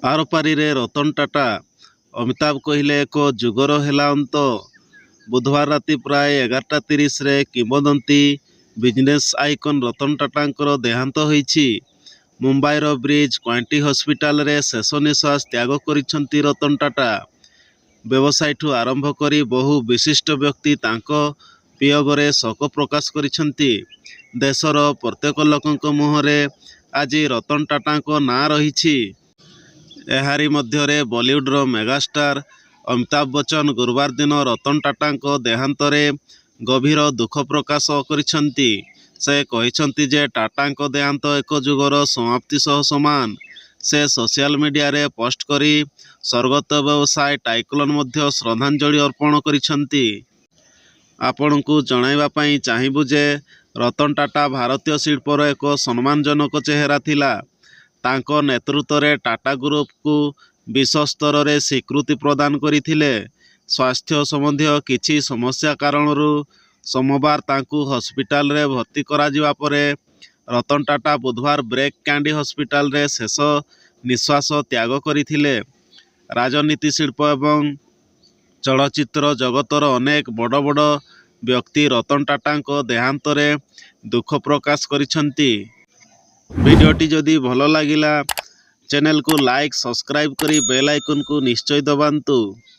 ଆରପାରିରେ ରତନ ଟାଟା। ଅମିତାଭ କହିଲେ ଏକ ଯୁଗର ହେଲା ଅନ୍ତ। ବୁଧବାର ରାତି ପ୍ରାୟ 11:30ରେ କିମ୍ବଦନ୍ତୀ ବିଜନେସ୍ ଆଇକନ୍ ରତନ ଟାଟାଙ୍କର ଦେହାନ୍ତ ହୋଇଛି। ମୁମ୍ବାଇର ବ୍ରିଚ୍ କ୍ୟାଣ୍ଡି ହସ୍ପିଟାଲରେ ଶେଷ ନିଶ୍ୱାସ ତ୍ୟାଗ କରିଛନ୍ତି ରତନ ଟାଟା। ବ୍ୟବସାୟୀଠୁ ଆରମ୍ଭ କରି ବହୁ ବିଶିଷ୍ଟ ବ୍ୟକ୍ତି ତାଙ୍କ ବିୟୋଗରେ ଶୋକ ପ୍ରକାଶ କରିଛନ୍ତି। ଦେଶର ପ୍ରତ୍ୟେକ ଲୋକଙ୍କ ମୁହଁରେ ଆଜି ରତନ ଟାଟାଙ୍କ ନାଁ ରହିଛି। ଏହାରି ମଧ୍ୟରେ ବଲିଉଡର ମେଗାଷ୍ଟାର ଅମିତାଭ ବଚ୍ଚନ ଗୁରୁବାର ଦିନ ରତନ ଟାଟାଙ୍କ ଦେହାନ୍ତରେ ଗଭୀର ଦୁଃଖ ପ୍ରକାଶ କରିଛନ୍ତି। ସେ କହିଛନ୍ତି ଯେ ଟାଟାଙ୍କ ଦେହାନ୍ତ ଏକ ଯୁଗର ସମାପ୍ତି ସହ ସମାନ। ସେ ସୋସିଆଲ ମିଡିଆରେ ପୋଷ୍ଟ କରି ସ୍ୱର୍ଗତ ବ୍ୟବସାୟ ଟାଇକୁନଙ୍କୁ ମଧ୍ୟ ଶ୍ରଦ୍ଧାଞ୍ଜଳି ଅର୍ପଣ କରିଛନ୍ତି। ଆପଣଙ୍କୁ ଜଣାଇବା ପାଇଁ ଚାହିଁବୁ ଯେ ରତନ ଟାଟା ଭାରତୀୟ ଶିଳ୍ପର ଏକ ସମ୍ମାନଜନକ ଚେହେରା ଥିଲା। ତାଙ୍କ ନେତୃତ୍ୱରେ ଟାଟା ଗ୍ରୁପକୁ ବିଶ୍ୱ ସ୍ତରରେ ସ୍ୱୀକୃତି ପ୍ରଦାନ କରିଥିଲେ। ସ୍ୱାସ୍ଥ୍ୟ ସମ୍ବନ୍ଧୀୟ କିଛି ସମସ୍ୟା କାରଣରୁ ସୋମବାର ତାଙ୍କୁ ହସ୍ପିଟାଲରେ ଭର୍ତ୍ତି କରାଯିବା ପରେ ରତନ ଟାଟା ବୁଧବାର ବ୍ରେକ୍ କ୍ୟାଣ୍ଡି ହସ୍ପିଟାଲରେ ଶେଷ ନିଶ୍ୱାସ ତ୍ୟାଗ କରିଥିଲେ। ରାଜନୀତି, ଶିଳ୍ପ ଏବଂ ଚଳଚ୍ଚିତ୍ର ଜଗତର ଅନେକ ବଡ଼ ବଡ଼ ବ୍ୟକ୍ତି ରତନ ଟାଟାଙ୍କ ଦେହାନ୍ତରେ ଦୁଃଖ ପ୍ରକାଶ କରିଛନ୍ତି। ଭିଡିଓଟି ଯଦି ଭଲ ଲାଗିଲା, ଚ୍ୟାନେଲକୁ ଲାଇକ୍, ସବସ୍କ୍ରାଇବ୍ କରି ବେଲ୍ ଆଇକନକୁ ନିଶ୍ଚୟ ଦବାନ୍ତୁ।